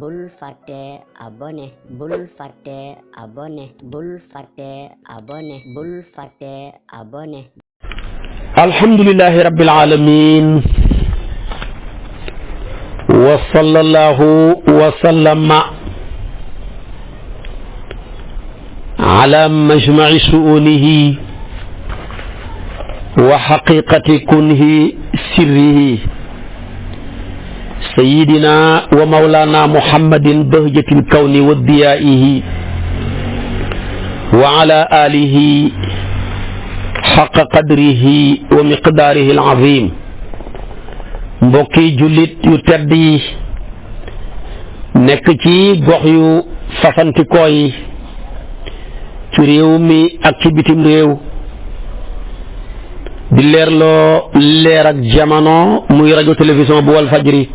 bul fàtte abonné bul fàtte abonné bul fàtte abonné bul fàtte abonné. alhamdulillahi rabbil alamin wa sallallahu wa sallama ala majma'i su'unihi wa haqiqati kunhi sirrihi sayyidina wa mawlana muhammadin bahjatil kawni wa diyaihi wa ala alihi xaqa qadrihi wa miqdaarihi al-azim. mbokki jullit yu tedd yi nekk ci gox yu fasantikoo yi ci réew mi ak ci bitim réew di leerloo leer ak jamono muy rajo télévision bu wal fajri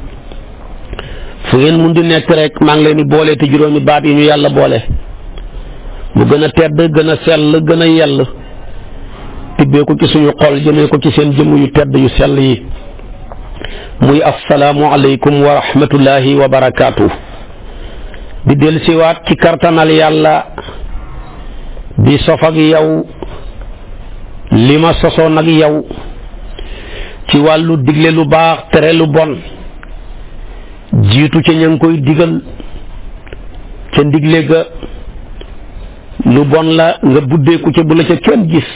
fu ngeen mun di nekk rek maa ngi leen di boole te juróomi baat yi ñu yàlla boole mu gën a tedd gën a sell gën a yell tibbee ko ci suñu xol jëmee ko ci seen jëmm yu tedd yu sell yi muy assalaamu aleykum wa rahmatullahi wa barakaatu. di del siwaat ci kartanal yàlla di sof ak yow li ma sosoon ak yow ci wàllu digle lu baax tere lu bon jiitu ca ña ngi koy digal ca ndigle ga lu bon la nga buddeeku ca bu la ca kenn gis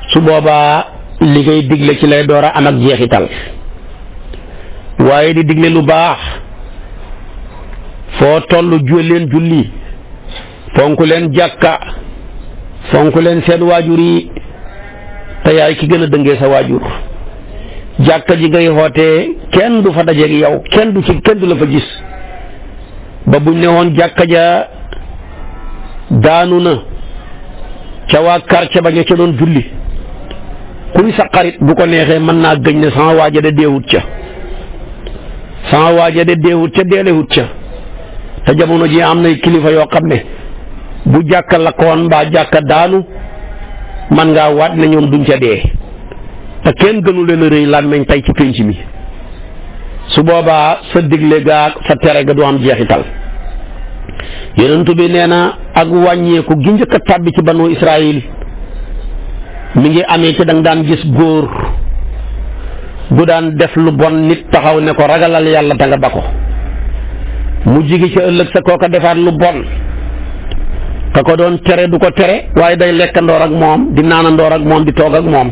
su boobaa li ngay digle ci lay door a am ak jeexital waaye di digle lu baax foo toll leen julli fonk leen jàkka fonk leen seen waajur yi te yaay ki gën a dëngee sa waajur jàkka ji ngay xootee kenn du fa dajeeg yow kenn du la fa gis ba buñ ne woon jàkka ja daanu na ca waa quartier ba ña ca doon julli kuy sa xarit bu ko neexee mën naa gëñ ne sama waaja de deewut ca deelewut ca te jamono ji am nay kilifa yoo xam ne bu jàkka lakkoon mbaa jàkka daanu man ngaa waat ne ñoom duñ ca dee te kenn gënu leen a rëy làmmeñ tey ci pénc mi su boobaa sa digle gaag sa tere ga du am jeexital. yonent bi nee na ak wàññeeku gi njëkk a tàbbi ci banu Israël mi ngi amee ci da nga daan gis góor gu daan def lu bon nit taxaw ne ko ragalal yàlla te nga ba ko mu jigi ca ëllëg sa kooka defaat lu bon ka ko doon tere du ko tere waaye day lekkandoor ak moom di naanandoor ak moom di toog ak moom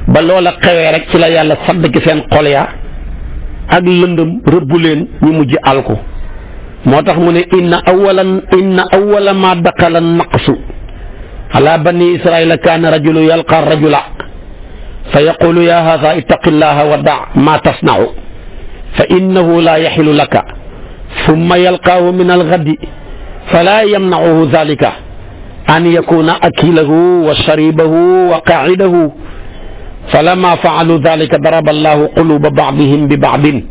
ba loola xewee rek ci la yàlla sadd ki seen xol ya ak lëndëm rëbbu leen ñu mujj alku moo tax mu ne inna awwala ma daqala naqsu ala bani israila kaana rajulu yalqa rajula fa yaqulu ya haadha ittaqillaha wa da ma tasna'u fa innahu la yaxilu laka summa yalqaahu min algadi fala yamna'uhu dhalika an yakuna akilahu wa sharibahu wa qa'idahu falamma fa'alu dhalika daraba allahu quluba ba'dihim bi ba'din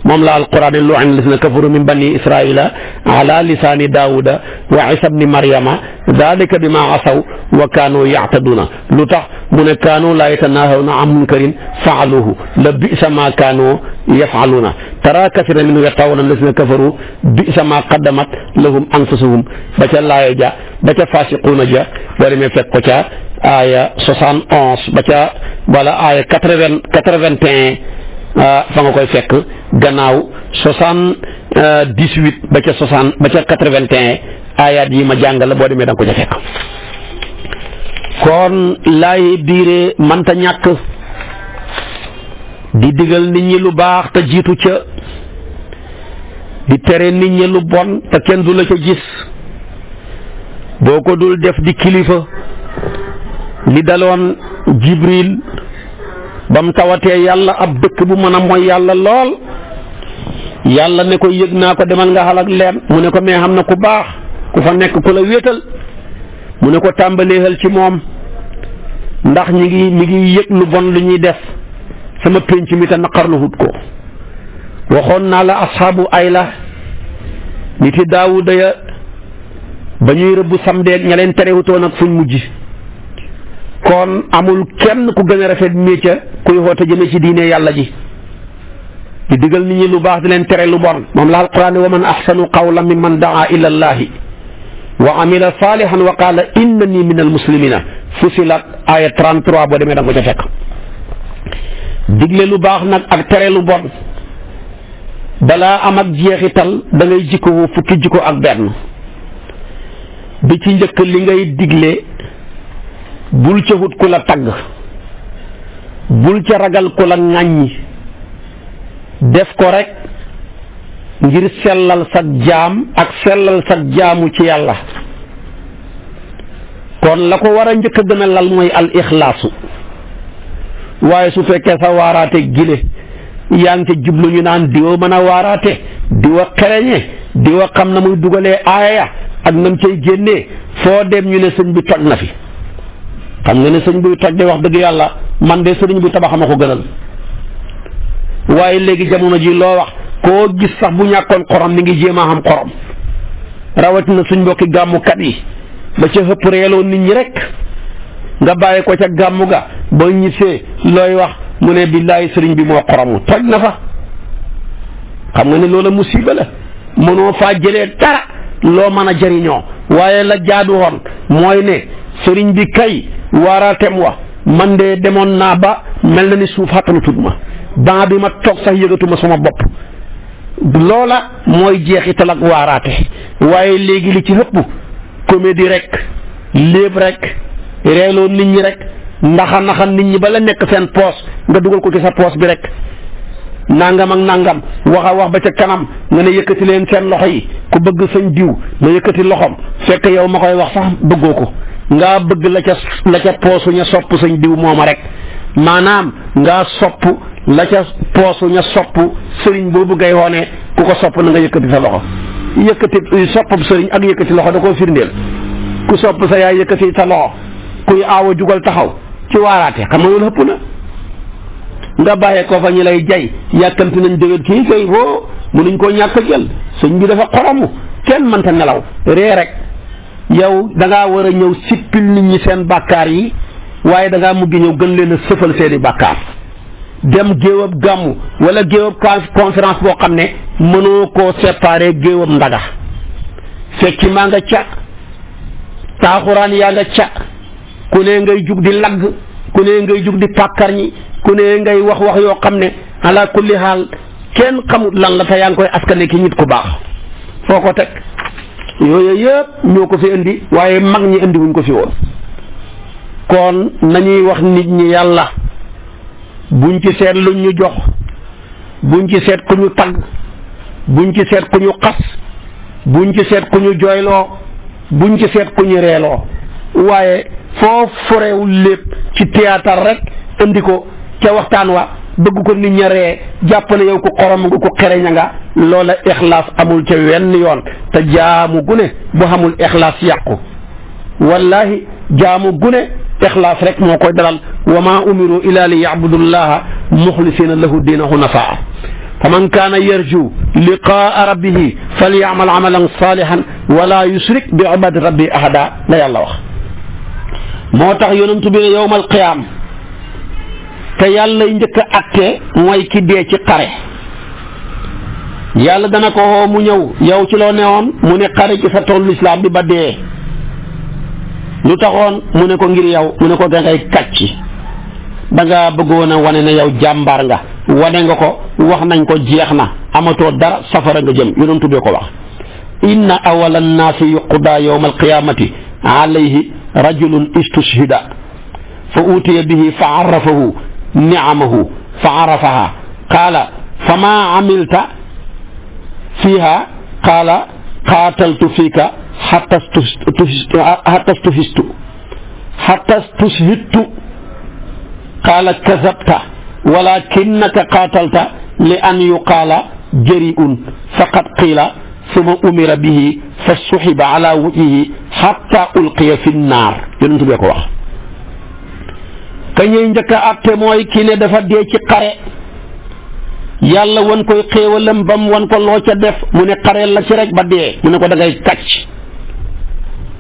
moom la alquran lu'ina alladhina kafaru min bani israila ala lisani daawuda wa isa bni maryama dhalika bima asaw wa kaanu ya'taduna lu tax mu ne kaanu laa yatanahawna an munkarin fa'aluhu la bi'sa ma kaanu yaf'aluna tara kathiran minhum yaqawna alladhina kafaru bi'sa ma qaddamat lahum anfusuhum ba ca laaya ja ba ca fasiquuna ja boo demee fekk ko ca aaya 71 ba ca wala aaya 81 fa nga koy fekk gannaaw 78 ba ca 81 aayaat yi ma jàngal boo demee da nga ko ca fekk kon laay biire mënta ñàkk di digal nit ñi lu baax te jiitu ca di tere nit ñi lu bon te kenn du la ca gis boo ko dul def di kilifa li daloon Jibril ba mu tawatee yàlla ab dëkk bu mën a mooy yàlla lool yàlla ne ko yëg naa ko demal nga xalak leen mu ne ko mais xam na ku baax ku fa nekk ku la wéetal mu ne ko tàmbaleexal ci moom ndax mi ngi yëg lu bon lu ñuy def sama pénc mi te naqarlu hut ko waxoon naa la asxaabu ayla niti daawuda ya ba ñuy rëbbu samdeeg ña leen terewutoon ak fuñ mujj kon amul kenn ku gën a rafet métier kuy xoote jëme ci diine yàlla ji di digal nit ñi lu baax di leen tere lu bon moom la alquran wa man ahsanu qawlan mimman daa ila allahi wa amila salihan wa qala innani min almuslimina Fusilat aya 33 boo demee da nga ko ca fekk digle lu baax nag ak tere lu bon balaa am ak jeexital da ngay jikkoo fukki jikko ak benn bi ci njëkk li ngay digle bul ca wut ku la tagg bul ca ragal ku la ŋàññi def ko rek ngir sellal sa jaam ak sellal sa jaamu ci yàlla kon la ko war a njëkk a gën a lal mooy al ixlaasu waaye su fekkee sa waaraate gile yaa ngi ca jublu ñu naan diwa mën a waaraate diwa xereñe diwa xam na muy dugalee aaya ak nam cay génnee foo dem ñu ne sëñ bi toj na fi xam nga ne sëñ buy toj de wax dëgg yàlla man de sëriñ bi tabax ma ko gënal waaye léegi jamono ji loo wax koo gis sax bu ñàkkoon xorom mi ngi jéem a xam xorom rawatina suñ mbokki gàmmukat yi ba ca xëpp reeloo nit ñi rek nga bàyyi ko ca gàmmu ga ba ñisee looy wax mu ne billaahi sëriñ bi moo xoromu toj na fa xam nga ne loola musiba la mënoo faa jëlee dara loo mën a jëriñoo waaye la jaadu woon mooy ne sëriñ bi kay waaraatem wa man de demoon naa ba mel na ni suuf xattanu tut ma baa bi ma toog sax yëgatuma sama bopp loola mooy jeexital ak waaraate waaye léegi li ci ëpp comédie rek léeb rek reeloo nit ñi rek naxa nit ñi ba la nekk seen poos nga dugal ko ci sa poos bi rek nangam ak nangam wax a wax ba ca kanam nga ne yëkkati leen seen loxo yi ku bëgg sëñ diw nga yëkkati loxom fekk yow ma koy wax sax bëggoo ko ngaa bëgg la ca poosu ña sopp sëñ diw mooma rek maanaam ngaa sopp la ca poosu ña sopp sëriñ boobu ngay woone ku ko sopp na nga yëkkati sa loxo yëkkati soppam sëriñ ak yëkkati loxo da koo firndeel ku sopp sa yaay yëkkati sa loxo kuy aawa jugal taxaw ci waaraate xam nga loolu ëpp na nga bàyyee ko fa ñu lay jay yàkkamti nañ dëgër kii kay boo mënuñ koo ñàkk a jël sëñ bi dafa xoromu kenn mënta nelaw ree rek yow da ngaa war a ñëw sippil nit ñi seen bàkkaar yi waaye da ngaa mujj ñëw gën leen a sëfal seeni bàkkaar dem géewab gàmmu wala géewab conférence boo xam ne mënoo koo séparé géewab ndaga fekki maa nga ca taaxuraan yaa nga ca ku ne ngay jug di lagg ku ne ngay jug di pàkkar ñi ku ne ngay wax yoo xam ne ala kulli xaal kenn xamut lan la te yaa ngi koy askane ki nit ku baax foo ko teg yooyu yëpp ñoo ko fi indi waaye mag ñi indi wuñ ko fi woon kon nañuy wax nit ñi yàlla buñ ci seet luñ ñu jox buñ ci seet ku ñu tagg buñ ci seet ku ñu xas buñ ci seet ku ñu jooyloo buñ ci seet ku ñu reeloo waaye foo forewul lépp ci théâtre rek indi ko ca waxtaan wa bëgg ko nit ña ree jàpp ne yow ku xorom nga ku xereña nga loola ixlaas amul ca wenn yoon te jaamu gune bu xamul ixlaas yàqu wallahi jaamu gune ixlaas rek moo koy dalal wa ma umiru ila li yacbudullaha muxlisina lahu diina hunafaa fa man kaana yarju liqaa rabbihi falyacmal amalan salihan wala yusrik bi ibadati rabbi ahada la yàlla wax moo tax yonentu bi ne yowmal qiyaam te yàlla njëkk a atte mooy ki dee ci xare yàlla dana ko woo mu ñëw yow ci loo newoon mu ne xare ci sa toolu lislaam bi ba dee lu taxoon mu ne ko ngir yow mu ne ko da ngay kàcc da nga bëggoon a wane ne yow jàmbaar nga wane nga ko wax nañ ko jeex na amatoo dara safara nga jëm yonentu bee ko wax inna awala nnaasi yuqdaa yowma alqiyamati alayhi rajulun istushhida fa utiya bihi fa arrafahu niamahu fa arafaha qaala fama amilta fiiha qaala qaataltu fiika hatta stushhidtu qaala kazabta walakinnaka qaatalta li an yuqaala jari'un faqad qiila summa umira bihi fa suxiba ala wajhihi hatta ulqiya fi nnaar yonent bi ko wax ka ñuy njëkk a àtte mooy kii ne dafa dee ci xare yàlla wan koy xéewalam bam wan ko loo ca def mu ne xareel la ci rek ba dee mu ne ko da ngay kàcc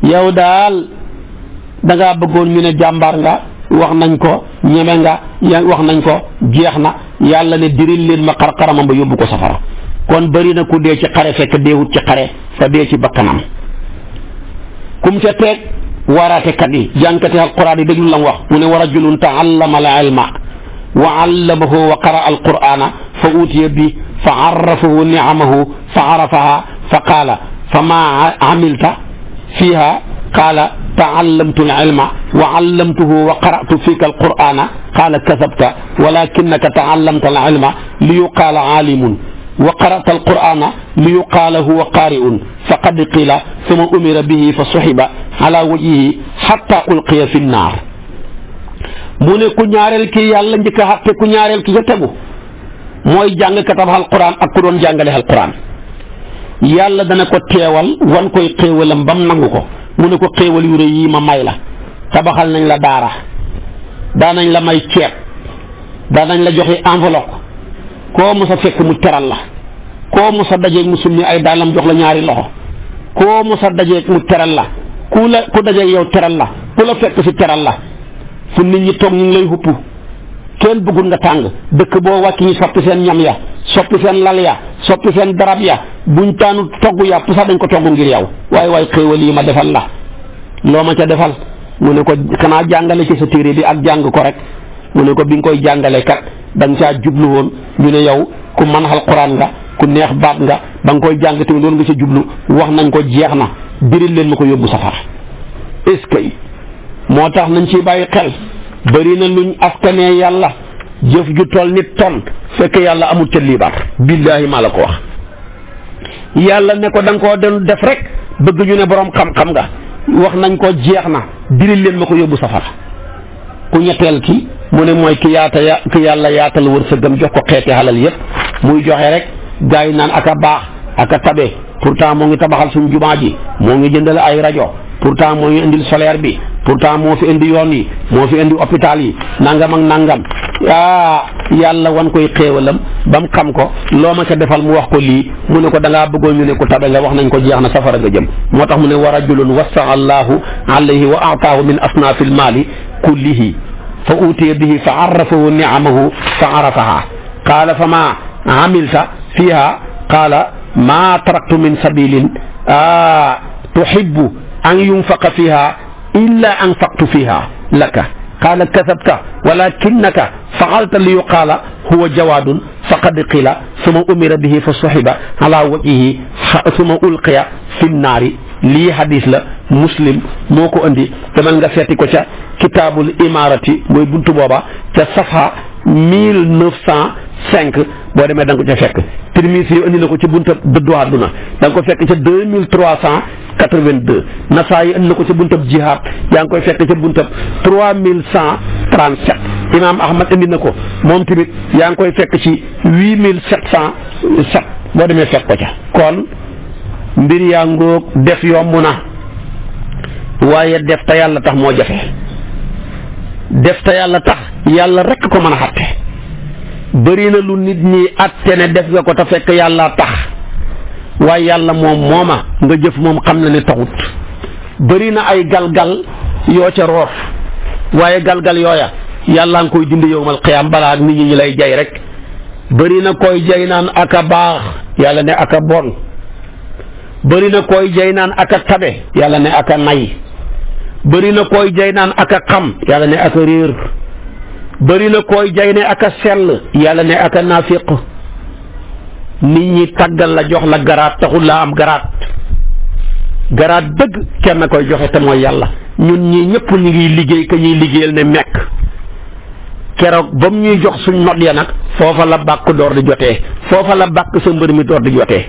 yow daal da ngaa bëggoon ñu ne jàmbaar nga wax nañ ko ñeme nga wax nañ ko jeex na yàlla ne diril leen ma xar-xaramam ba yóbbu ko safara. kon bëri na ku dee ci xare fekk deewut ci xare fa dee ci bakkanam. kum ca teeg waaraatekat yi jànkati alquran yi déglu la mu wax mu ne wa rajulun taallama al ilma wa allamahu wa qara alqurana fa utiya bi fa arrafahu niamahu fa arafaha fa qaala fa ma amilta fiha qaala taallamtu al ilma wa allamtuhu wa qaratu fika alqurana qaala kasabta walakinaka taallamta al ilma li yuqaala aalimun wa qarata alqurana li yuqaala huwa qaari'un faqad qiila summa umira bihi fa suxiba ala wajhihi xatta ulqiya fi nnaar. mu ne ku ñaareel ki yàlla njëkk a xatte ku ñaareel ki ca tegu mooy jàngkatab alquran ak ku doon jàngale alquran. yàlla dana ko teewal wan koy xéewalam bam nangu ko mu ne ko xéewal yu rëy yii ma may la tabaxal nañ la daara daanañ la may ceeb daanañ la joxe enveloppe koo mos a fekk mu teral la koo mos a dajeeg mu summi ay daalam jox la ñaari loxo koo mos a dajeeg mu teral la ku dajeeg yow teral la ku la fekk si teral la fu nit ñi toog ñu ngi lay xupp kenn bëggul nga tàng dëkk boo wàcc ñu soppi seen ñam ya soppi seen lal ya soppi seen darab ya buñ taanu togg yàpp sax dañ ko togg ngir yow waaye xéewal yi ma defal la loo ma ca defal mu ne ko xanaa jàngale ci sa téere bi ak jàng ko rek mu ne ko bi nga koy jàngale kat dañ caa jublu woon ñu ne yow ku mën alquran nga ku neex baat nga ba nga koy jàng tamit loolu nga ca jublu wax nañ ko jeex na biril leen ma ko yóbbu safara. est-ce que moo tax nañ ciy bàyyi xel bëri na luñ askanee yàlla jëf ju toll nit ton fekk yàlla amul ca liibar billaahi maa la ko wax. yàlla ne ko da nga koo doon def rek bëgg ñu ne borom xam-xam nga wax nañ ko jeex na biril leen ma ko yóbbu safara. ku ñetteel ki mu ne mooy ki yàlla yaatal wërsëgam jox ko xeeti xalal yëpp muy joxe rek gars yi naan aka baax aka tabe pourtant moo ngi tabaxal suñ jumaa ji moo ngi jëndal ay rajo pourtant moo ngi indil solaire bi pourtant moo fi indi yoon yi moo fi indi hôpital yi nangam ak nangam yàlla wan koy xéewalam ba mu xam ko loo ma ca defal mu wax ko lii mu ne ko da ngaa bëggoon ñu ne ko tabe nga wax nañ ko jeex na safara nga jëm moo tax mu ne wa rajulun wasaa allahu alayhi wa aataahu min asnaafi almaali kullihi fa utiya bihi fa arrafahu niamahu fa arafaha qaala fa ma amilta fiha qaala ma taraktu min sabilin tuhibbu an yunfaqa fiha illa anfaqtu fiha laka qaala kasabta walakinnaka faalta li yuqaala huwa jawaadun faqad qila summa umira bihi fa suxiba ala wajhihi summa ulqiya fi nnaari. lii hadis la muslim moo ko andi demal nga seeti ko ca kitaabul imarati mooy buntu booba ca safha 1905 boo demee da nga ko ca fekk. Tirmisi yi andi na ko ci buntab dëddu àdduna da nga ko fekk ca 2382 Nasaa yi andi na ko ca buntab jihaad yaa ngi koy fekk ca buntab 3137 Imaam Ahmad andi na ko moom tamit yaa ngi koy fekk ci 8707 boo demee fekk ko ca. kon mbir yaa ngóog def yomb na waaye def te yàlla tax moo jafe def te yàlla tax yàlla rekk ko mën a xatte bëri na lu nit ñi atte ne def nga ko te fekk yàlla tax waaye yàlla mooma nga jëf moom xam na ne taxut bëri na ay galgal yoo ca roof waaye galgal yooya yàlla nga koy dindi yowmal qiyaam balaa nit ñi lay jay rek bëri na koy jay naan aka baax yàlla ne aka bon bëri na koy jay naan aka tabe yàlla ne aka nay bëri na koy jay naan aka xam yàlla ne aka réer bëri na koy jay ne aka sell yàlla ne aka naafiq nit ñi tàggal la jox la garaat taxul laa am garaat dëgg kenn koy joxe te mooy yàlla. ñun ñii ñëpp ñu ngi liggéey ka ñuy liggéeyal ne mekk keroog ba mu ñuy jox suñ not ya nag foofa la bàkk door di jotee foofa la bàkk sa mbër mi door di jotee.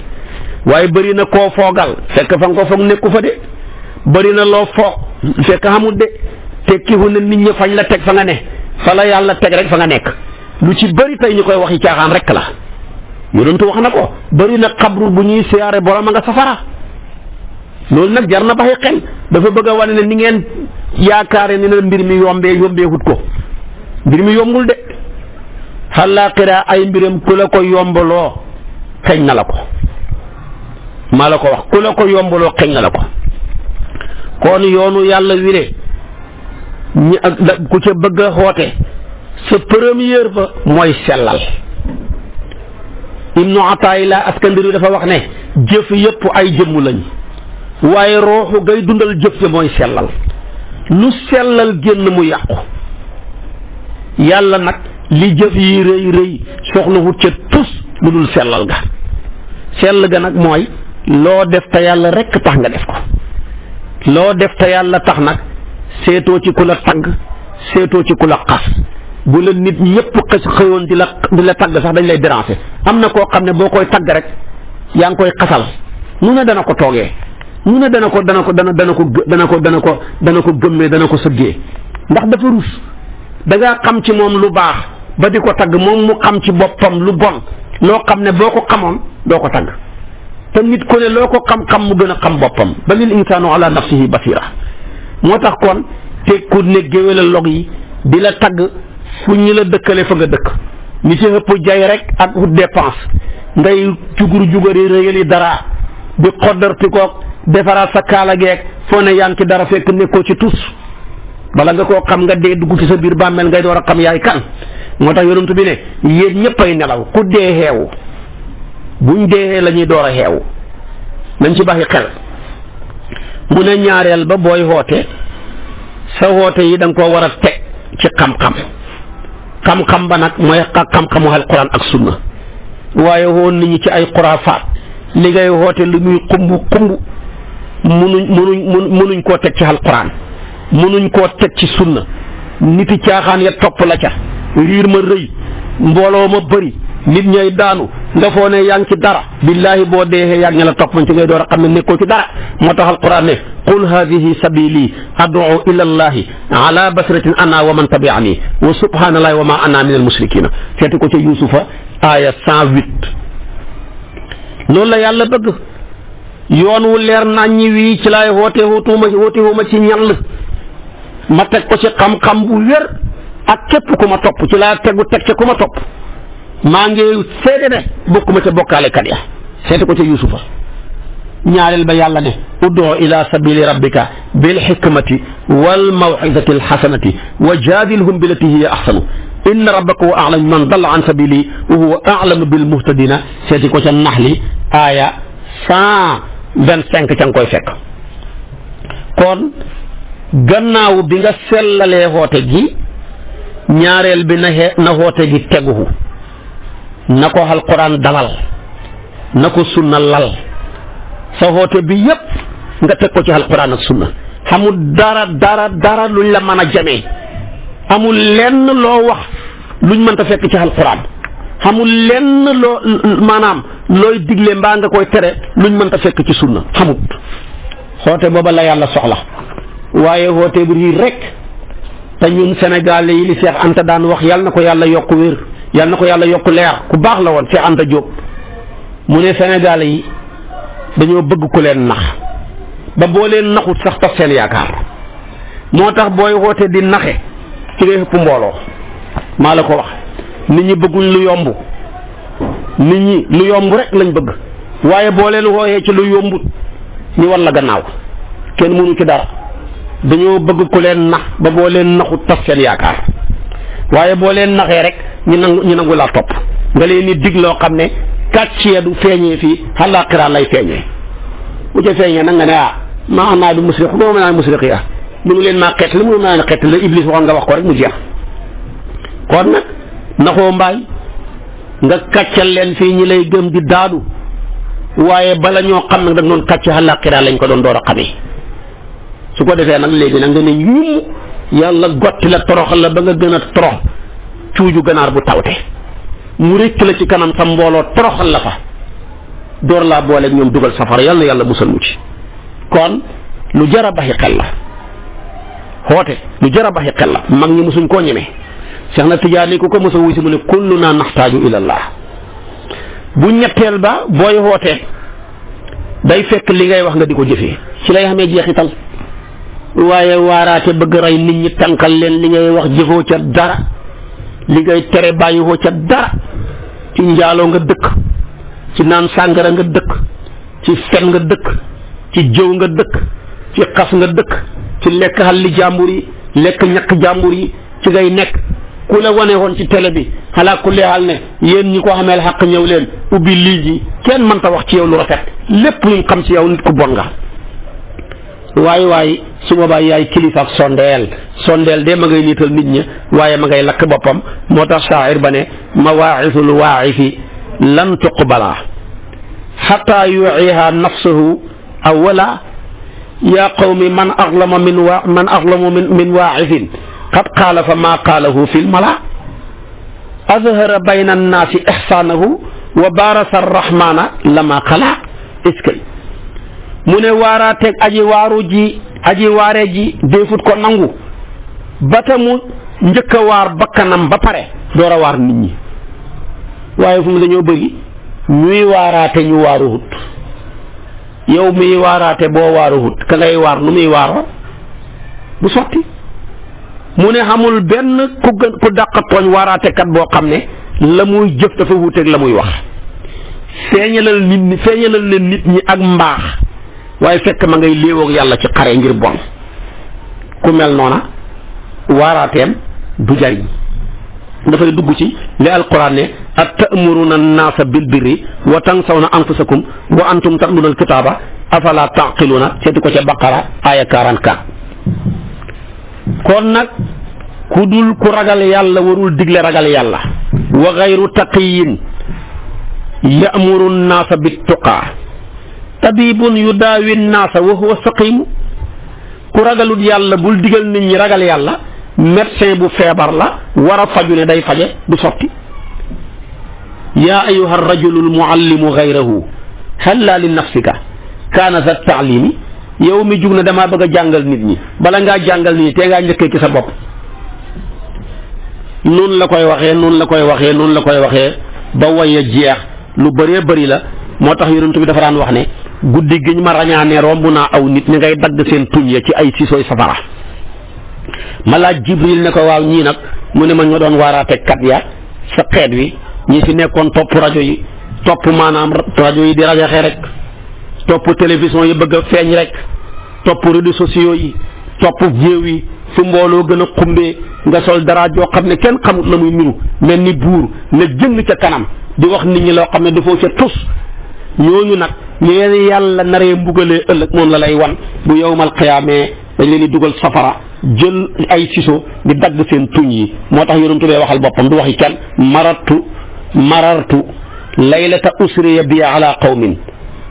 waaye bëri na koo foogal fekk fa nga ko foog nekku fa de bëri na loo foog fekk xamul de tekkiwu ne nit ñi fañ la teg fa nga ne fa la yàlla teg rek fa nga nekk lu ci bëri tey ñu koy waxi caaxaan rek la yonentu wax na ko bëri na xabru bu ñuy siyaare borom a nga safara loolu nag jar na baxi xel dafa bëgg a wane ne ni ngeen yaakaare ni na mbir mi yombee wut ko mbir mi yombul de xalaaxira ay mbiram ku la ko yombaloo xeeñ na la ko maa la ko wax ku la ko yombaloo xeeñ na la ko kon yoonu yàlla wile ku ca bëgg a xoote sa première ba mooy sellal ibnu Ataayillah Askandari dafa wax ne jëf yëpp ay jëmm lañ waaye rooxu gay dundal jëf ja mooy sellal lu sellal génn mu yàqu yàlla nag li jëf yi rëy rëy soxlawut ca tus lu dul sellal ga sell ga nag mooy loo def te yàlla rekk tax nga def ko loo def te yàlla tax nag seetoo ci ku la tagg seetoo ci ku la xas bu la nit ñëpp xëyoon di la tagg sax dañ lay déranger am na koo xam ne boo koy tagg rek yaa ngi koy xasal nu ne dana ko toogee nu ne dana ko gëmmee dana ko sëggee ndax dafa rus da ngaa xam ci moom lu baax ba di ko tagg moom mu xam ci boppam lu bon loo xam ne boo ko xamoon doo ko tagg te nit ku ne loo ko xam-xam mu gën a xam boppam balil insaanu ala nafsihi basira moo tax kon te ku ne géwéla log yi di la tagg fu ñu la dëkkale fa nga dëkk ñi ci ëpp jay rek ak wut dépense ngay jugari rëyali dara di xoddarti koog defaraat sa kaala geeg foo ne yaa ngi ci dara fekk nekkoo ci tus bala nga koo xam nga dee dugg ci sa biir bàmmeel ngay door a xam yaay kan moo tax yonent bi ne yéen ñëpp ay nelaw ku dee xeewu buñ dee la ñuy door a xeewu nañ ci baxi xel mu ne ñaareel ba booy xoote sa xoote yi da nga koo war a teg ci xam-xam ba nag mooy xam-xamu alquran ak sunna waaye woon nit ñi ci ay xuraafaat li ngay xoote lu muy xumb munuñ koo teg ci alquran munuñ koo teg ci sunna niti caaxaan ya topp la ca riir ma rëy mbooloo ma bëri nit ñay daanu nga foo ne yaa ngi ci dara billaahi boo deexee yaa ngi la topp man ci ngay door a xam ne nekkoo ci dara moo tax alquran ne qul hadihi sabili ad'u ila allahi ala basiratin ana wa man tabi'ani wa subhanallahi wa ma ana min al musrikina seeti ko ca yusufa aya 108 loolu la yàlla bëgg yoon wu leer naññi wii ci laay wootewuma ci ñall ma teg ko ci xam-xam bu wér ak képp ku ma topp ci laa teg ca ku ma topp maa ngi seede ne bokkuma ca bokkaalekat ya seeti ko ca yusufa ñaareel ba yàlla ne ud'u ila sabili rabbika bil hikmati wal maw'izati al hasanati wa jadilhum billati hiya ahsanu inna rabbaka huwa a'lamu man dalla an sabili wa huwa a'lamu bil muhtadina seeti ko ca naxli aaya 125 ca nga koy fekk kon gannaaw bi nga sellalee xoote gi ñaareel bi na xoote gi teguhu na ko alquran dalal na ko sunna lal sa xoote bi yépp nga teg ko ci alquran ak sunna xamul dara luñ la mën a jamee amul lenn loo wax luñ mënta fekk ci alquran xamul lenn loo maanaam looy digle mbaa nga koy tere luñ mënta fekk ci sunna xamut xoote booba la yàlla soxla waaye xoote bu rii rek te ñun Sénégalais yi li Cheikh Anta daan wax yàlla na ko yàlla yokk wér yàlla na ko yàlla yokk leer ku baax la woon Cheikh Anta Diop mu ne Sénégalais yi dañoo bëgg ku leen nax ba boo leen naxut sax tas seen yaakaar moo tax booy woote di naxe ci ngay ëpp mbooloo maa la ko wax nit ñi bëgguñ lu yomb nit ñi lu yomb rek lañ bëgg waaye boo leen wooyee ci lu yombut ñu war la gannaaw kenn mënu ci dara dañoo bëgg ku leen nax ba boo leen naxut tas seen yaakaar waaye boo leen naxee rek ñu nangu laa topp nga leen di dig loo xam ne kàccee du feeñee fii àllaaxira lay feeñee bu ca feeñee nag nga ne maa naa du musriq boo mën naa musriq ya mënu leen maa xeet la mënu naa ne xeet la Iblis waxoon nga wax ko rek mu jeex kon nag naxoo mbaay nga kàccal leen fii ñi lay gëm di daadu waaye bala ñoo xam nag da nga doon kàcc àllaaxira lañ ko doon door a xamee su ko defee nag léegi nag nga ne ñum yàlla gotti la toroxal la ba nga gën a torox cuuju ganaar bu tawte mu rëcc la ci kanam sa mbooloo toroxal la fa door laa boole ñoom dugal safara yàlla na yàlla musal mu ci kon lu jar a baxi xel la xoote lu jar a baxi xel la mag ñi musuñ koo ñemee Seex na Tijaani ku ko mos a wuy si mu ne kulluna naxtaaju ilallah bu ñetteel ba booy xootee day fekk li ngay wax nga di ko jëfee ci lay xamee jeexital waaye waaraate bëgg rey nit ñi tànkal leen li ngay wax jëfoo ca dara li ngay tere bàyyiwoo ca dara ci njaaloo nga dëkk ci naan sàngara nga dëkk ci fen nga dëkk ci jëw nga dëkk ci xas nga dëkk ci lekk xalli jàmbur yi lekk ñàkk jàmbur yi ci ngay nekk ku la wane woon ci télé bi ala kulli haal ne yéen ñi ko xameel xaq ñëw leen ubbi lii ji kenn mënta wax ci yow lu rafet lépp luñ xam ci yow nit ku bon nga waaye su boobaa yaay kilifa ak sondeel de ma ngay niital nit ñi waaye ma ngay lakk boppam moo tax shaa'ir ba ne mawaa'isul waa'ifi lan tuqbala xataa yu'iha nafsuhu awwala yaa qawmi man azlama min waa'ifin qad qaala fa maa qaalahu fil mala azhara bayna annaasi ihsaanahu wa baarasa arrahmaana lama xala iskay mu ne waaraateeg aji waare ji déefut ko nangu bata mu njëkk a waar bakkanam ba pare door a waar nit ñi waaye fu mu dañoo bëri ñuy waaraate ñu waaruwut yow muy waaraate boo waaruwut ka ngay waar nu muy waaroo bu sotti mu ne xamul benn ku dàq tooñ waaraatekat boo xam ne la muy jëf dafa wuuteeg la muy wax feeñalal leen nit ñi ak mbaax waaye fekk ma ngay léewoog yàlla ci xare ngir bon ku mel noona waaraateem du jariñ dafay dugg ci li alquran ne atamuruna annaasa bil birri wa tansawna anfusakum wa antum tatluna alkitaaba afala taqiluna seeti ko ca baqara aya 44 kon nag ku ragal yàlla warul digle ragal yàlla wa gayru taqiyin yamuru nnaasa bittuqaa tabibun yudaawi nnaasa wa huwa saqimu ku ragalut yàlla bul digal nit ñi ragal yàlla médecin bu feebar la war a faju ne day faje du sotti yaa ayuha rajulu almuallimu gayrahu halla li nafsika kaana za taalimi yow mi jug na damaa bëgg a jàngal nit ñi bala ngaa jàngal nit ñi te ngaa njëkkee ci sa bopp noonu la koy waxee ba waye jeex lu bëree bëri la moo tax yonent bi dafa daan wax ne guddi gi ñu ma rañaane romb naa aw nit ñi ngay dagg seen tuñ ya ci ay siisooy safara ma laaj Jibril ne ko waaw ñii nag mu ne ma ñoo doon waaraate kat ya sa xeet wi ñi fi nekkoon topp rajo yi topp maanaam rajo yi di rajaxe rek topp télévision yi bëgg a feeñ rek topp réseaux sociaux yi topp géew yi fu mbooloo gën a xumbee nga sol dara joo xam ne kenn xamut la muy niru mel ni buur nga jëng ca kanam di wax nit ñi loo xam ne dafoo ca tus ñooñu nag leen yàlla naree mbugalee ëllëg moom la lay wan bu yowmal qiyaamee dañ leen di dugal safara jël ay siso di dagg seen tuñ yi moo tax yonent bee waxal boppam du waxi kenn marartu laylata usriya bi ala qawmin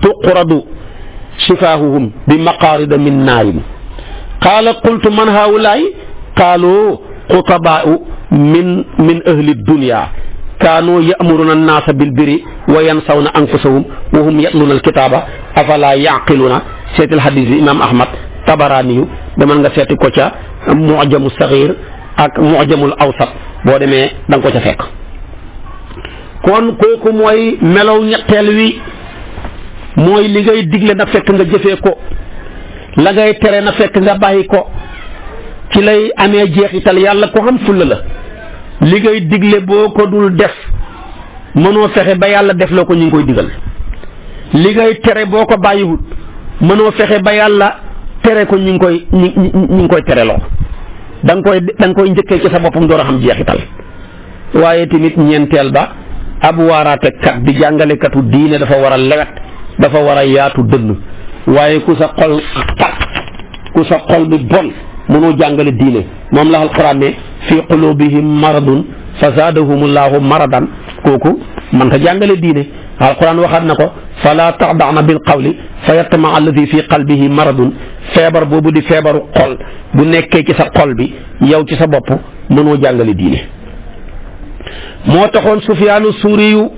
tuqradu sifaahuhum bi maqaarida min naarin qaala qultu man haulaay qaalu xutabaau min ahli dunya kaanu ya'muruna annaasa bil birri wa yansawna anfusahum wa hum yatluna alkitaaba afala yaqiluna seetil xadis bi imaam Ahmad Tabaraaniyu demal nga seeti ko ca mu'jamu saxiir ak mu'jamul awsat boo demee da nga ko ca fekk kon kooku mooy melow ñetteel wi mooy li ngay digle na fekk nga jëfee ko la ngay tere na fekk nga bàyyi ko ci lay amee jeexital yàlla ko xam fulla la li ngay digle boo ko dul def mënoo fexe ba yàlla def la ko ñu ngi koy digal li ngay tere boo ko bàyyiwut mënoo fexe ba yàlla tere ko ñu ngi koy tereloo da nga koy njëkkee ci sa boppam door a xam jeexital waaye tamit ñeenteel ba ab waaraatekat di jàngalekatu diine dafa war a lewet dafa war a yaatu dënn waaye ku sa xol bi bon mënoo jàngale diine moom la alquran ne fi qulubihim maradun fa zaadahumullahu maradan kooku man ta jàngale diine alquran waxaat na ko fala taxda'na bil qawli fa yatma alladi fi qalbihi maradun feebar boobu di feebaru xol bu nekkee ci sa xol bi yow ci sa bopp mënoo jàngale diine moo taxoon Sufyaanu Suuriyu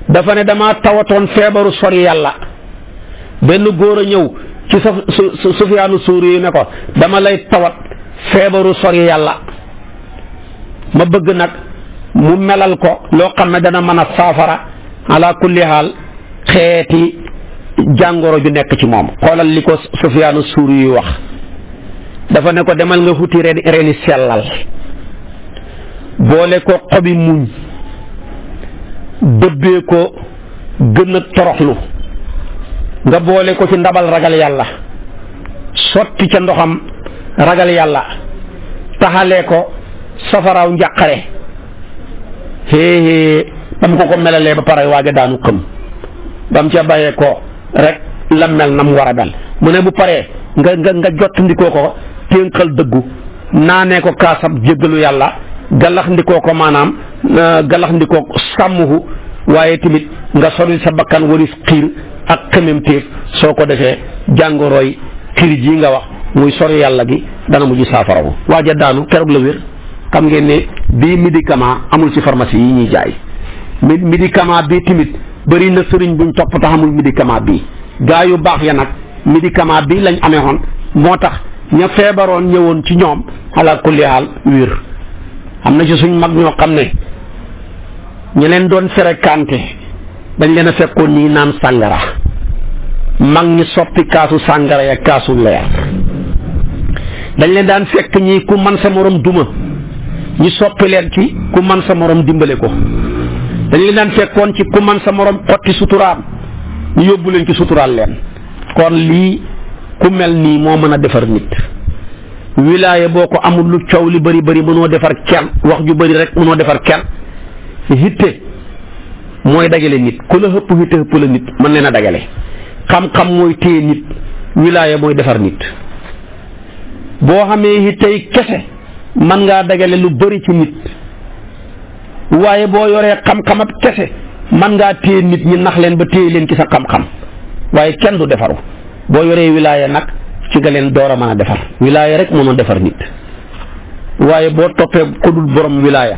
dafa ne dama tawatoon feebaru sori yàlla benn góor a ñëw ci Sufyaanu Suuriyu ne ko dama lay tawat feebaru sori yàlla ma bëgg nag mu melal ko loo xam ne dana mën a saafara ala kulli haal xeeti jàngoro ju nekk ci moom xoolal li ko Sufyaanu Suuriyu wax dafa ne ko demal nga futi reeni sellal boole ko xobi muñ dëbbee ko gën a toroxlu nga boole ko ci ndabal ragal yàlla sotti ca ndoxam ragal yàlla taxalee ko safaraaw njàqare xéexée bam ko melalee ba pare waaja daanu xëm bam ca bàyyee ko rek la mel na mu war a mel mu ne bu paree nga jottandikoo ko ténqal dëggu naanee ko kaasab jéggalu yàlla galaxndikoo ko maanaam galaxndikoo sàmmuhu waaye tamit nga sori sa bakkan waris xiir ak xememtéef soo ko defee jàngoroy xiir ji nga wax muy sori yàlla gi dana mujj saafarawu waaja daanu keroog la wér. xam ngeen ne bii médicament amul ci pharmacie yi ñuy jaay médicament bii tamit bëri na sëriñ buñ topp tax amul médicament bii gaa yu baax ya nag médicament bii lañ amee woon moo tax ña feebaroon ñëwoon ci ñoom ala kulli haal wér. am na ci suñ mag ñoo xam ne ñi leen doon fréquenté dañ leen a fekkoon ñii naan sàngara mag ñi soppi kaasu sàngara ya kaasu leer dañ leen daan fekk ñii ku man sa morom duma ñi soppi leen ci ku man sa morom dimbale ko dañ leen daan fekkoon ci ku man sa morom xotti suturaam ñu yóbbu leen ci suturaal leen kon lii ku mel nii moo mën a defar nit wilaaya boo ko amul lu coow li bëri bëri mënoo defar kenn wax ju bëri rek mënoo defar kenn hitte mooy dagale nit ku la hëpp hitte hëpp la nit mën leen a dagale xam-xam mooy téye nit wilaaya mooy defar nit boo xamee hittey kese mën ngaa dagale lu bëri ci nit waaye boo yoree xam-xam ab kese mën ngaa téye nit ñi nax leen ba téye leen ci sa xam-xam waaye kenn du defaru boo yoree wilaaya nag ci nga leen door a mën a defar wilaaya rek mënoo defar nit waaye boo toppee ko dul borom wilaaya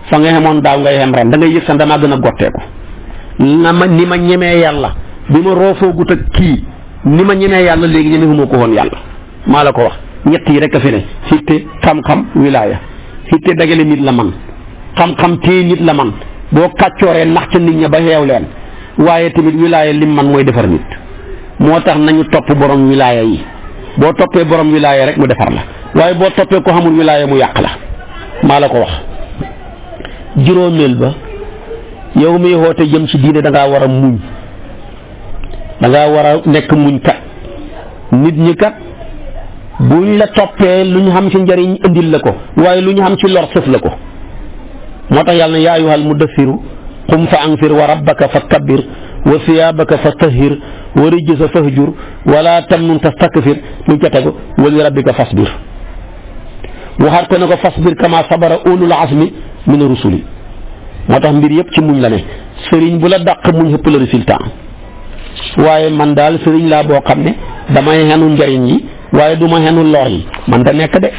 fa nga xamoon daaw ngay xem ren da ngay yëg sa damaa gën a gotteeku ni ma ñemee yàlla bi ma roofoogut ak kii ni ma ñemee yàlla léegi ñemewuma ko woon yàlla maa la ko wax ñett yi rek a fi ne xitte xam-xam wilaaya xitte dagale nit la man xam-xam téye nit la man boo kàccooree nax ca nit ña ba xeew leen waaye tamit wilaaya lim man mooy defar nit moo tax nañu topp borom wilaaya yi boo toppee borom wilaaya rek mu defar la waaye boo toppee ko xamul wilaaya mu yàq la maa la ko wax. juróomeel ba yow miy xoote jëm ci diine da ngaa war a muñ da ngaa war a nekk muñ kat nit ñi kat buñ la toppee lu ñu xam ci njëriñ indil la ko waaye lu ñu xam ci lor sëf la ko moo tax yàlla na yaa ayyuhal muddassiru qum fa anzir wa rabbaka fa kabbir wa siyaabaka fa tahhir wa rijza fahjur wala tamnun tastakfir luñ ca tegu wa li rabbika fasbir waxaat ko ne ko fasbir kama sabara ulul azmi min rusuli moo tax mbir yëpp ci muñ la ne sëriñ bu la dàq muñ ëpp la résultat waaye man daal sëriñ laa boo xam ne damay xenu njëriñ yi waaye du ma xenu lor yi man da nekk de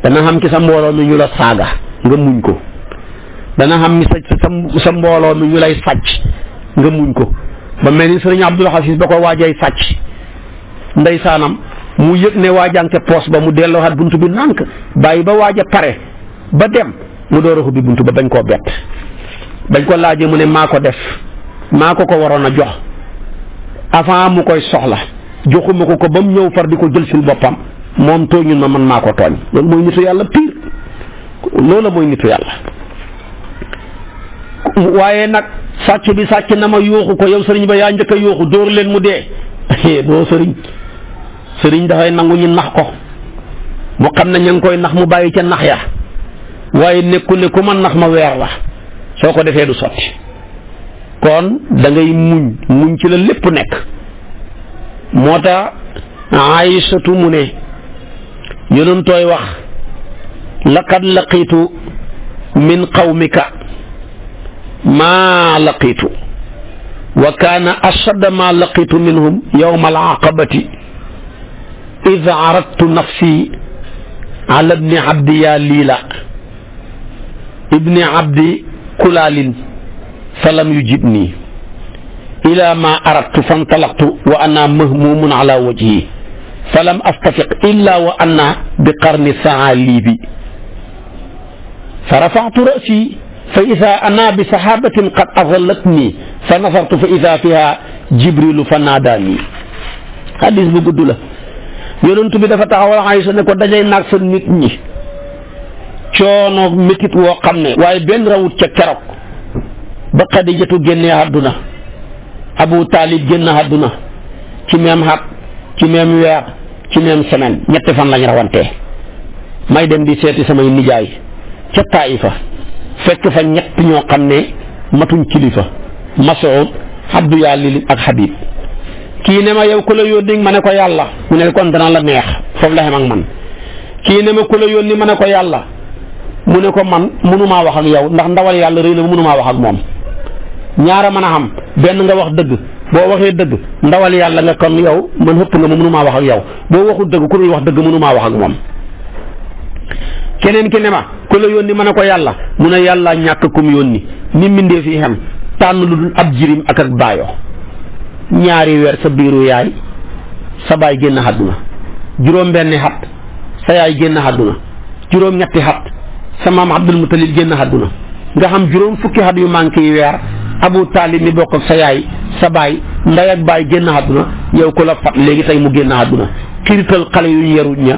dana xam ci sa mbooloo mi ñu la saaga nga muñ ko dana xam ni sa mbooloo mi ñu lay sàcc nga muñ ko ba mel ni sëriñ Abdul Xasis ba ko waajay sàcc ndeysaanam mu yëg ne waajante poos ba mu delloowaat buntu bi nànk bàyyi ba waaj a pare ba dem mu door a xubbi buntu ba bañ koo bett bañ ko laajee mu ne maa ko def maa ko waroon a jox avant mu koy soxla joxuma ko ba mu ñëw far di ko jël sil boppam moom tooñul ma man maa ko tooñ loolu mooy nitu yàlla pire loolu mooy nitu yàlla waaye nag sàcc bi sàcc na ma yooxu ko yow sëriñ ba yaa njëkk a yooxu dóor leen mu dee doo sëriñ dafay nangu ñu nax ko mu xam ne ña ngi koy nax mu bàyyi ca nax ya waaye nekku ne ku ma nax ma weer la soo ko defee du sotti kon da ngay muñ ci la lépp nekk moo tax Aysatu mu ne yonentooy wax laqad laqiitu min qawmika maa laqiitu wa kaana ashadda maa laqiitu minhum yawma al-aqabati id aradtu nafsi ala ibni abdi yaa liila ibni abdi kulaalin falam yujibni ila ma aradtu fantalaqtu wa ana mahmumun ala wajhi falam astafiq illa wa ana bi qarni saalibi fa rafactu rasi fa ida ana bi sahabatin qad adallatni fa nasartu fa ida fiha jibrilu fa naadaani xadis bu gudd la yonent bi dafa taxawal Aysa ne ko dajay naag sa nit ñi coono métit woo xam ne waaye benn rawut ca keroog ba Xadijatu génnee àdduna Abu Taalib génn àdduna ci même xat ci même weer ci même semaine ñetti fan lañ rawantee may dem di seeti samay nijaay ca Taifa fekk fa ñett ñoo xam ne matuñ kilifa Mas'ud Abdu Yalil ak Habib kii ne ma yow ku la yónni ma ne ko yàlla mu ne kon dana la neex foofu la xem ak man kii ne ma ku la yónni ma ne ko yàlla mu ne ko man mënumaa wax ak yow ndax ndawal yàlla rëy na ba mënumaa wax ak moom ñaara mën a xam benn nga wax dëgg boo waxee dëgg ndawal yàlla nga kon yow man xëpp nga ma mënumaa wax ak yow boo waxul dëgg ku dul wax dëgg mënumaa wax ak moom keneen ki ne ma ku la yónni ma ne ko yàlla mu ne yàlla ñàkk kum yónni ni mbindee fi xem tànn lu dul ab jirim ak baayo ñaari weer sa biiru yaay sa baay génn àdduna juróom benni xat sa yaay génn àdduna juróom ñetti xat sa maam Abdul Mutalib génn àdduna nga xam juróom fukki xat yu manqué yi weer Abu Taalib mi bokk ak sa yaay sa baay ndey ak baay génn àdduna yow ku la fat léegi tey mu génn àdduna xirital xale yu ñu yaruñ ña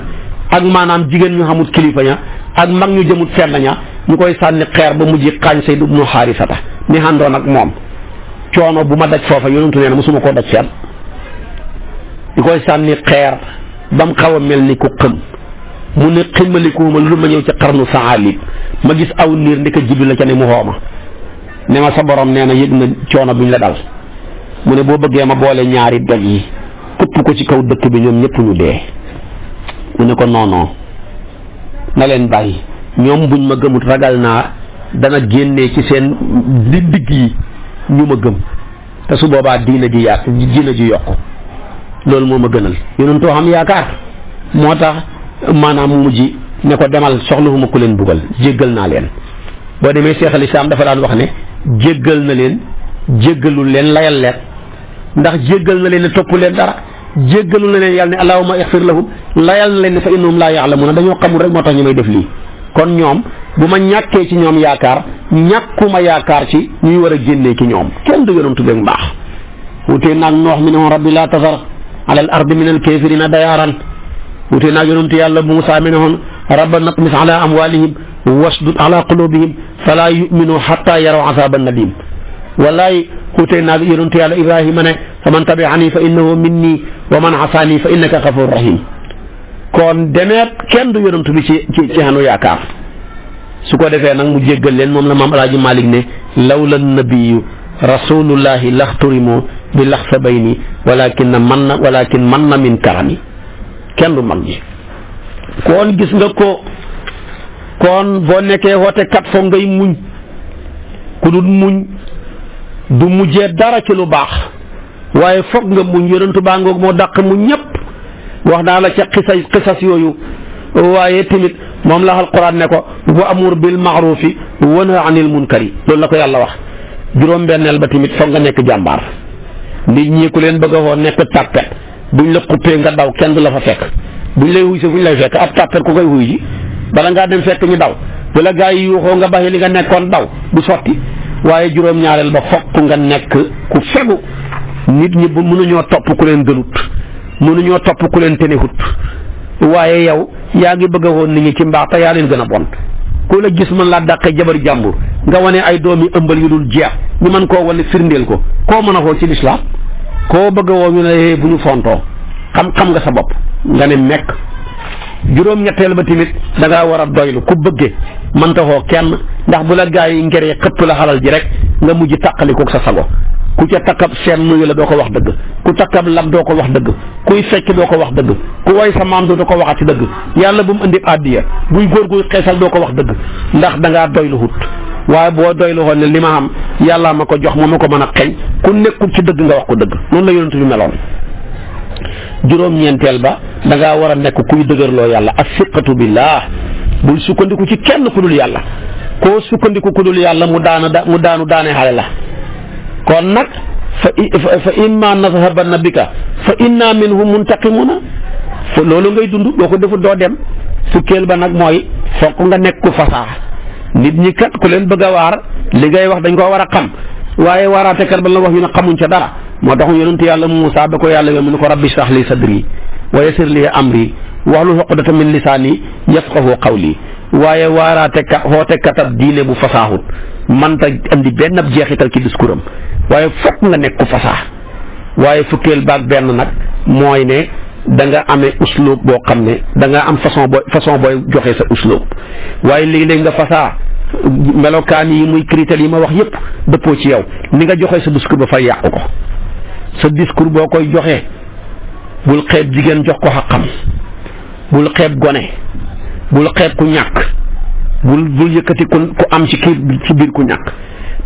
ak maanaam jigéen ñu xamut kilifa ña ak mag ñu jëmut fenn ña ñu koy sànni xeer ba mujj xaañ Sayd ibnu Xaarisata mi àndoon ak moom coono bu ma daj foofa yonentu nee na mosuma koo daj fenn ñu koy sànni xeer ba mu xaw a mel ni ku xëm mu ne ximmalikuuma lu ma ñëw ci xarnu saalib ma gis aw niir ndika Jibril la ca ne mu xooma ne ma sa borom nee na yëg na coono bi ñu la dal mu ne boo bëggee ma boole ñaari doj yi këpp ko ci kaw dëkk bi ñoom ñëpp ñu dee mu ne ko non na leen bàyyi ñoom buñ ma gëmut ragal naa dana génnee ci seen digg yi ñu ma gëm te su boobaa diina ji yokk loolu moo ma gënal yonent too xam yaakaar moo tax maanaam mujj ne ko demal soxlawuma ku leen bugal jéggal naa leen boo demee Cheikh al Islam dafa daan wax ne jéggal na leen jéggalul leen layal leen ndax jéggal na leen ne topp leen dara jéggalul na leen yàlla ne allahumma ixfir lahum layal na leen ne fa innahum laa ya'lamuuna dañoo xamul rek moo tax ñu may def lii kon ñoom bu ma ñàkkee ci ñoom yaakaar ñàkkuma yaakaar ci ñuy war a génnee ci ñoom kenn du yonantu beeg mbaax wutee naag noox mi ne woon rabbi laa tasar ala al ardi min al kaafirina dayaaran wutee naag yonantu yàlla Muusaa mi ne woon rabbana tmis ala amwalihim wasdud ala qulubihim falaa yuminu xatta yaraw azaban nadim wallaay wutee naag yonantu yàlla Ibrahima ne fa man tabi'ani fa innahu minni wa man asaani fa innaka gafur rahim kon demeet kenn du yonantu bi ci xanu yaakaar su ko defee nag mu jéggal leen moom la maam Alaaji Malik ne lawla nabiyu rasulullahi laxturimu bi laxsa bayni walakin man na min karami kenn du mag ji kon gis nga ko kon boo nekkee woote kat foog ngay muñ ku dul muñ du mujjee dara ci lu baax waaye foog nga muñ yonentu baa ngoog moo dàq muñ ñëpp wax naa la ca xisas yooyu waaye tamit moom la alquran ne ko wa amur bil maarufi wa nahy anil munkari loolu la ko yàlla wax juróom-benneel ba tamit foog nga nekk jàmbaar nit ñi ku leen bëgg a woo nekk tàppet buñ la xuppee nga daw kenn du la fa fekk buñ lay wuy si fuñ lay fekk ab tàppet ku koy wuy ji bala ngaa dem fekk ñu daw bu la gaa yi yuuxoo nga baxee li nga nekkoon daw du sotti waaye juróom-ñaareel ba fokk nga nekk ku fegu nit ñi bu mënuñoo topp ku leen gënut mënuñoo topp ku leen tenewut waaye yow yaa ngi bëgg a woon nit ñi ci mbaax te yaa leen gën a bon ku la gis mën laa dàqee jabari jàmbur nga wane ay doomi ëmbal yu dul jeex ñu mën koo wane firndeel ko koo mën a xool ci lislaam koo bëgg a woo ñu ne bu ñu fontoo xam nga sa bopp nga ne mekk juróom-ñetteel ba tamit da ngaa war a doylu ku bëggee mënta xoo kenn ndax bu la gaa yi ngeree xëpp la xalal ji rek nga mujj tàqalikoog sa sago ku ca takkab seen nuyu la doo ko wax dëgg ku takkab lam doo ko wax dëgg kuy fecc doo ko wax dëgg ku way sa maam doo ko waxati dëgg yàlla bu mu indi àddiya buy góor guy xeesal doo ko wax dëgg ndax da ngaa doylu hut waaye boo doylu xoon ne li ma xam yàllaa ma ko jox moo ma ko mën a xeñ ku nekkul ci dëgg nga wax ko dëgg noonu la yonent bi meloon juróom-ñeenteel ba da ngaa war a nekk kuy dëgërloo yàlla as-siqatu billah bul sukkandiku ci kenn ku dul yàlla koo sukkandiku ku dul yàlla mu daanu daane xale la kon nag fa imma nazhabanna bika fa inna minhum muntaqimuna loolu ngay dund doo ko defut doo dem fukkeel ba nag mooy fokk nga nekk ku fasaa nit ñi kat ku leen bëgg a waar li ngay wax dañ koo war a xam waaye waaraatekat ba la wax yu ne xamuñ ca dara moo tax yonent yàlla Muusaa ba ko yàlla mu ne ko rabbi shrah li sadri wa yassir li amri wahlul uqdatan min lisaani yafqahu qawli waaye waaraatekat xootekat diine bu fasaahut manta andi benn ab jeexital ci discours am waaye fokk nga nekk ku fasaa waaye fukkeel baag benn nag mooy ne da nga amee uslub boo xam ne da nga am façon booy joxe sa uslub waaye léeg-léeg nga fasaa melokaan yi muy critères yi ma wax yépp dëppoo ci yow ni nga joxe sa discours ba fay yàqu ko sa discours boo koy joxee bul xeeb jigéen jox ko xaqam bul xeeb gone bul xeeb ku ñàkk bul yëkkati ku am ci biir ku ñàkk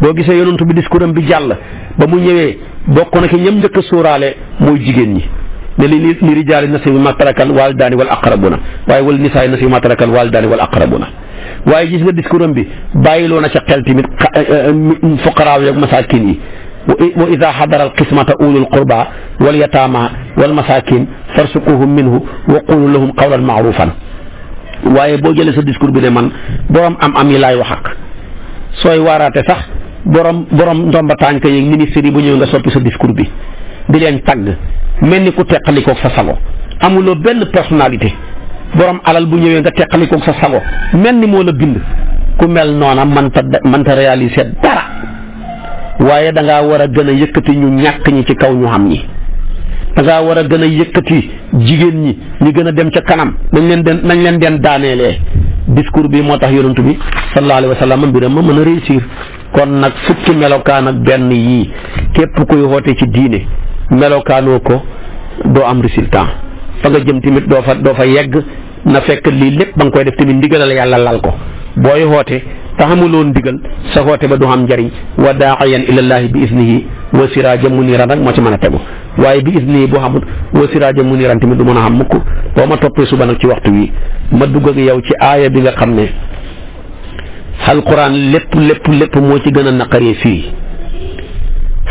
boo gisee yonent bi discours am bi jàll ba mu ñëwee bokk na ki ñëm njëkk a sóoraale mooy jigéen ñi ne li rijaali nasiibu mimmaa tarakal waalidaani wal aqrabuuna waaye wal nisaa'i nasiibu mimmaa tarakal waalidaani wal aqrabuuna waaye gis nga discours am bi bàyyiloo na ca xel tamit fuqaraa yi ak masaakin yi wa idaa xadara alqismata ulul qurba wal yataama wal masaakin farsuquhum minhu wa qulu lahum qawlan maarufan waaye boo jëlee sa discours bi ne man borom am yi laay wax ak sooy waaraate sax borom ndomba tànk yeeg ministère yi bu ñëw nga soppi sa discours bi di leen tagg mel ni ku teqalikoog sa sago amuloo benn personnalité borom alal bu ñëwee nga teqalikoog sa sago mel ni moo la bind ku mel noona mënta réaliser dara waaye da ngaa war a gën a yëkkati ñu ñàkk ñi ci kaw ñu xam ñi da ngaa war a gën a yëkkati jigéen ñi ñu gën a dem ca kanam nañ leen den daaneelee discours bi moo tax yonent bi sallallahu alayhi wa sallam mbiram ma mën a réussir kon nag fukki melokaan ak benn yii képp kuy woote ci diine melokaanoo ko doo am résultat fa nga jëm tamit doo fa yegg na fekk lii lépp ba nga koy def tamit ndigalal yàlla lal ko booy woote te xamuloon ndigal sa woote ba du am njariñ wa daa'iyan ilallaahi bi iznihi wa siraajan muniiran rek moo ci mën a tegu waaye bi iznihi boo xamul wa siraajan muniiran tamit du mën a xam mukk boo ma toppee suba nag ci waxtu wi ma dugg ak yow ci aaya bi nga xam ne alquran lépp moo ci gën a naqaree fii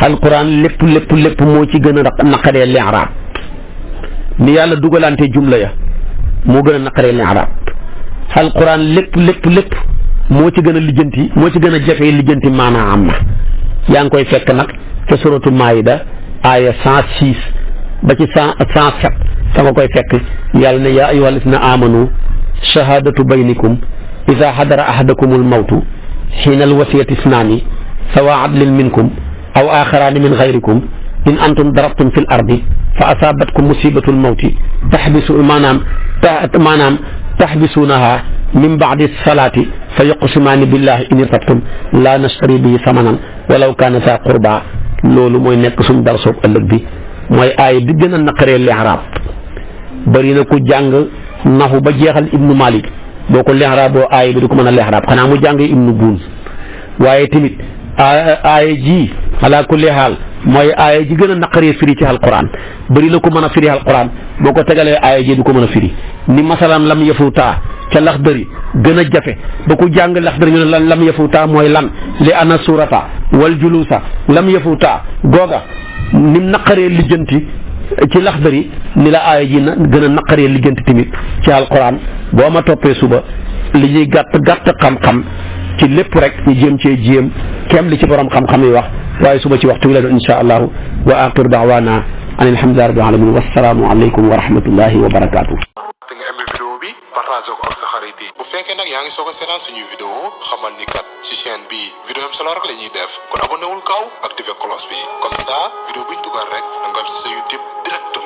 alquran lépp moo ci gën a naqaree li'raab ni yàlla dugalante jumla ya moo gën a naqaree li'raab alquran lépp moo ci gën a lijjanti moo ci gën a jafee lijjanti maanaa am na yaa ngi koy fekk nag ca suratu maayida aaya 106 ba ci 107 fa nga koy fekk yàlla ne yaa ayyuhal lazina aamanu shahaadatu baynikum idaa hadara ahadakumul mawtu xiina alwasiyati isnaani sawaa adlin minkum aw aaxaraani min gayrikum in antum darabtum fi l ardi fa asaabatkum musibatul mawti taxbisuunaha min baadi salaati fa yuqsimaani billahi in irtabtum laa nastari bihi samanan walaw kaana za qurba loolu mooy nekk suñ dar soob ëllëg bi mooy aay bi gën a naqaree li'raab bëri na ku jàng naxu ba jeexal ibnu malik boo ko li'raaboo aay bi du ko mën a li'raab xanaa mu jàng ibnu buun waaye tamit aaya ji ala kulli haal mooy aaya ji gën a naqaree firi ci alquran bëri na ko mën a firi alquran boo ko tegalee aaya ji du ko mën a firi ni masalan lam yafuutaa ca laxdari gën a jafe ba ku jàng laxdari ñu ne lan lam yafuutaa mooy lan li ana surata wal julusa lam yafuutaa googa nim naqaree lijjanti ci laxdari ni la aaya ji na gën a naqaree lijjanti tamit ci alquran boo ma toppee suba li ñuy gàtt xam-xam ci lépp rek ñu jéem cee jéem kem li ci borom xam-xam yi wax waaye suba ci waxtu wi la doon insha allahu wa axiru daawaana an alhamdulillahi rabbil alamin wassalaamu aleykum wa rahmatullahi wa barakaatu. da nga aimé vidéo bi partagé ko ak sa xarit yi bu fekkee nag yaa ngi soog a seetaan suñuy vidéo xamal ni kat ci chaîne bi vidéo am solo rek la ñuy def kon abonné wul gaaw activé cloche bi comme ça vidéo buñ dugal rek da nga am si sa YouTube direct